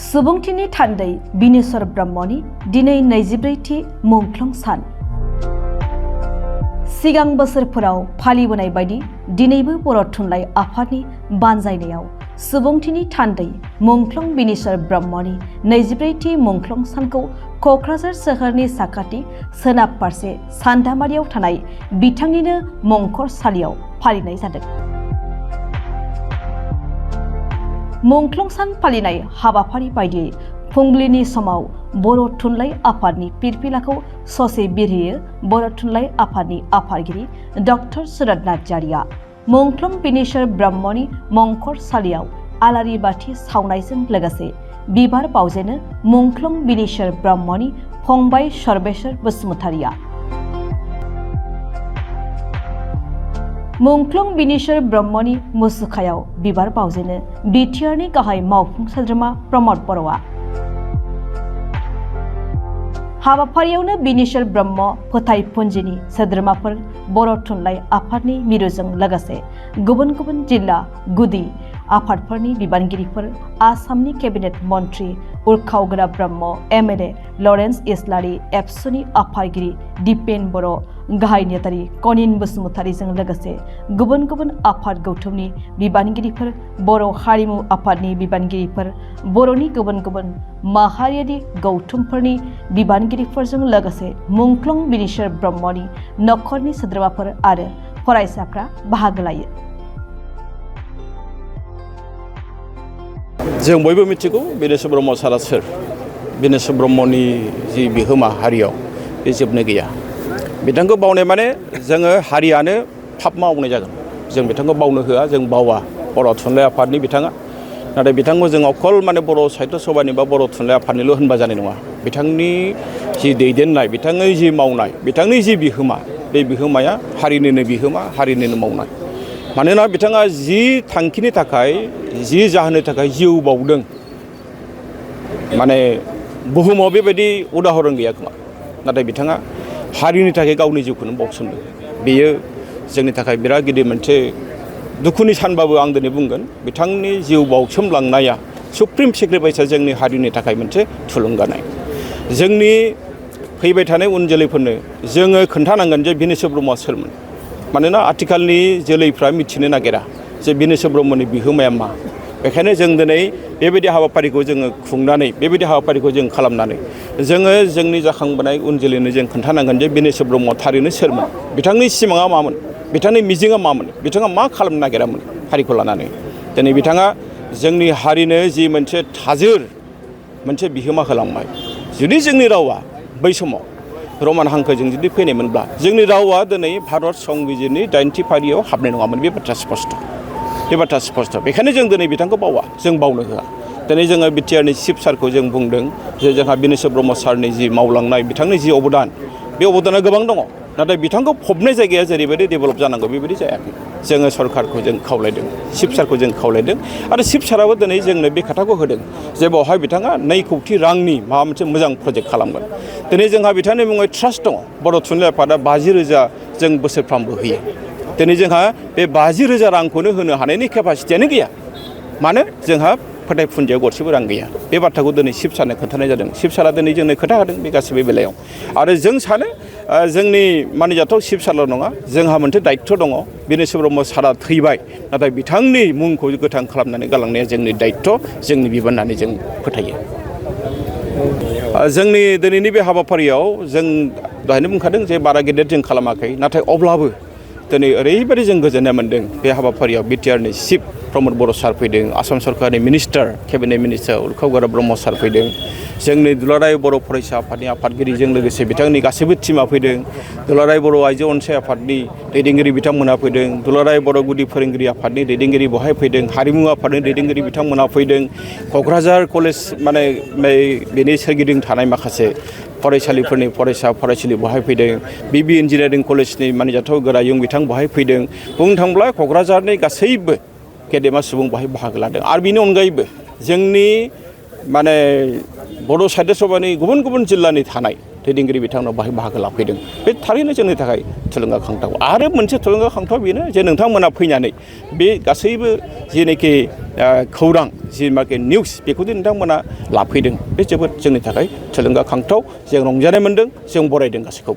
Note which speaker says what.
Speaker 1: सुबुंथिनि थान्दै बिनेश्वर ब्रह्मनि दिनै 24थि मुंख्लं सान। सिगां बोसोरफोराव फालिबोनाय बायदि दिनैबो बर' थुनलाइ आफादनि बानजायनायाव सुबुंथिनि थान्दै मुंख्लं बिनेश्वर ब्रह्मनि 24थि मुंख्लं सानखौ क'क्राझार सोहोरनि साखाथि सोनाब फारसे सान्दामारियाव थानाय बिथांनिनो मंखरसालियाव फालिनाय जादों। मुंख्लं सान फालिनाय हाबाफारि बायदियै फुंबिलिनि समाव बर' थुनलाइ आफादनि फिरफिलाखौ ससे बिरहोयो बर' थुनलाइ आफादनि आफादगिरि डक्टर सुरत नार्जारिया। मुंख्लं बिनेश्वर ब्रह्मनि मंखरसालियाव आलारि बाथि सावनायजों लोगोसे बिबार बावजेनो मुंख्लं बिनेश्वर ब्रह्मनि फंबाय सर्बेश्वर बसुमतारिया। मुंख्लं बिनेश्वर ब्रह्मनि मुसुखायाव बिबार बावजेनो बिटिआरनि गाहाय मावफुं सोद्रोमा प्रमद बर'आ। हाबाफारियावनो बिनेश्वर ब्रह्म फोथायफुंजिनि सोद्रोमाफोर, बर' थुनलाइ आफादनि मिरुजों लोगोसे गुबुन गुबुन जिल्ला गुदि आफादफोरनि बिबानगिरिफोर, आसामनि केबिनेट मन्त्रि उर्खावगोरा ब्रह्म, एमएलए लरेन्स इस्लारि, एबसुनि आफादगिरि दिपेन बर', गाहाय नेतारि कनिन बसुमतारिजों लोगोसे गुबुन गुबुन आफाद गौथुमनि बिबानगिरिफोर, बर' हारिमु आफादनि बिबानगिरिफोर, बर'नि गुबुन गुबुन माहारियारि गौथुमफोरनि बिबानगिरिफोरजों लोगोसे मुंख्लं बिनेश्वर ब्रह्मनि नखरनि सोद्रोमाफोर आरो फरायसाफ्रा बाहागो लायो।
Speaker 2: जों बयबो मिथिगौ बिनेश्वर ब्रह्म सारा सोर। बिनेश्वर ब्रह्मनि जि बिहोमा हारियाव बे जोबनो गैया। बिथांखौ बावनाय माने जोङो हारियानो फाब मावनाय जागोन। जों बिथांखौ बावनो होआ, जों बावा। बर' थुनलाइ आफादनि बिथाङा, नाथाय बिथांखौ जों अकल माने बर' साहित्य सभानि बा बर' थुनलाइ आफादनिल' होनबा जानाय नङा। बिथांनि जि दैदेननाय, बिथांनि जि मावनाय, बिथांनि जि बिहोमा, बे बिहोमाया हारिनिनो बिहोमा, हारिनिनो मावनाय। मानोना बिथाङा जि थांखिनि थाखाय, जि जाहोननि थाखाय जिउ बावदों, माने बुहुमाव बेबायदि उदाहरन गैया खोमा। नाथाय बिथाङा हारिनि थाखाय गावनि जिउखौनो बावसोमदों। बेयो जोंनि थाखाय बिराद गिदिर मोनसे दुखुनि सानबाबो आं दिनै बुंगोन, बिथांनि जिउ बावसोमलांनाया सुप्रिम सेक्रिफाइसआ जोंनि हारिनि थाखाय मोनसे थुलुंगानाय। जोंनि फैबाय थानाय उन जोलैफोरनो जोङो खोन्थानांगोन जे बिनेश्वर ब्रह्मआ सोरमोन। मानोना आथिखालनि जोलैफ्रा मिथिनो नागिरा जे बिनेश्वर ब्रह्मनि बिहोमाया मा। बेखायनो जों दिनै बेबायदि हाबाफारिखौ जोङो खुंनानै, बेबायदि हाबाफारिखौ जों खालामनानै जोङो जोंनि जाखांबोनाय उन जोलैनो जों खोन्थानांगोन जे बिनेश्वर ब्रह्मआ थारैनो सोरमोन, बिथांनि सिमाङा मामोन, बिथांनि मिजिङा मामोन, बिथाङा मा खालामनो नागिरामोन हारिखौ लानानै। दिनै बिथाङा जोंनि हारिनो जि मोनसे थाजोर मोनसे बिहोमा होलांबाय। जुदि जोंनि रावा बै समाव रमान हांखोजों जुदि फैनायमोनब्ला जोंनि रावा दिनै भारत संबिजिरनि 80 फारियाव हाबनाय नङामोन। बे बाथ्रा स्पष्ट, बे बाथ्रा स्पष्ट। बेखायनो जों दिनै बिथांखौ बावा, जों बावनो होआ। दिनै जोङो बिटिआरनि चिफ सारखौ जों बुंदों जे जोंहा बिनेश्वर ब्रह्म सारनि जि मावलांनाय, बिथांनि जि अबदान, बे अबदाना गोबां दङ। नाथाय बिथांखौ फबनाय जायगाया जेरैबायदि डेभेलप जानांगौ बेबायदि जायाखै। जोङो सरकारखौ जों खावलायदों, चिफ सारखौ जों खावलायदों आरो चिफ साराबो दिनै जोंनो बे खोथाखौ होदों जे बेवहाय बिथाङा 2 कौटि रांनि माबा मोनसे मोजां प्रजेक्ट खालामगोन। दिनै जोंहा बिथांनि मुङै ट्रास्ट दङ। बर' थुनलाइ आफादा 50,000 जों बोसोरफ्रामबो होयो। दिनै जोंहा बे 50,000 रांखौनो होनो हानायनि केपासिटियानो गैया। मानो? जोंहा फोथायफुनजायाव गरसेबो रां गैया। बे बाथ्राखौ दिनै चिफ सारनो खोन्थानाय जादों। चिफ सारा दिनै जोंनो खोथा होदों बे गासैबो बेलायाव। आरो जों सानो जोंनि मानिजाथाव चिफ सारल' नङा, जोंहा मोनसे दायित्व दङ। बिनेश्वर ब्रह्म सारा थैबाय, नाथाय बिथांनि मुंखौ गोथां खालामनानै गालांनाया जोंनि दायित्व, जोंनि बिबान होननानै जों फोथायो। जोंनि दिनैनि बे हाबाफारियाव जों दहायनो बुंखादों जे बारा गेदेर जों खालामाखै, नाथाय अब्लाबो दिनै ओरैबायदि जों गोजोननाय मोन्दों। बे हाबाफारियाव बिटिआरनि चिफ प्रमद बर' सार फैदों, आसाम सरकारनि minister, cabinet minister Urkhao Gwra Brahma सार फैदों, जोंनि दुलाराय बर' फरायसा आफादनि आफादगिरिजों लोगोसे बिथांनि गासैबो टिमा फैदों, दुलाराय बर' आइजो अनसाय आफादनि दैदेनगिरि बिथांमोनहा फैदों, दुलाराय बर' गुदि फोरोंगिरि आफादनि दैदेनगिरि बहाय फैदों, हारिमु आफादनि दैदेनगिरि बिथांमोनहा फैदों, क'क्राझार कलेज माने बेनि सोरगिदिं थानाय माखासे फरायसालिफोरनि फरायसा फरायसुलि बहाय फैदों, बिबि इन्जिनियारिं कलेजनि मानिजाथाव गोरायुं बिथां बहाय फैदों। बुंनो थाङोब्ला क'क्राझारनि गासैबो गेदेमा सुबुं बहाय बाहागो लादों। आरो बिनि अनगायैबो जोंनि माने बर' साहित्य सभानि गुबुन गुबुन जिल्लानि थानाय दैदेनगिरि बिथांमोना बाहाय बाहागो लाफैदों बे थारैनो जोंनि थाखाय थुलुंगाखांथाव आरो मोनसे थुलुंगाखांथाव बेनो जे नोंथांमोना फैनानै बे गासैबो जेनोखि खौरां जेनाखि निउस बेखौदि नोंथांमोना लाफैदों बे जोबोद जोंनि थाखाय थुलुंगाखांथाव जों रंजानाय मोनदों जों बरायदों गासैखौबो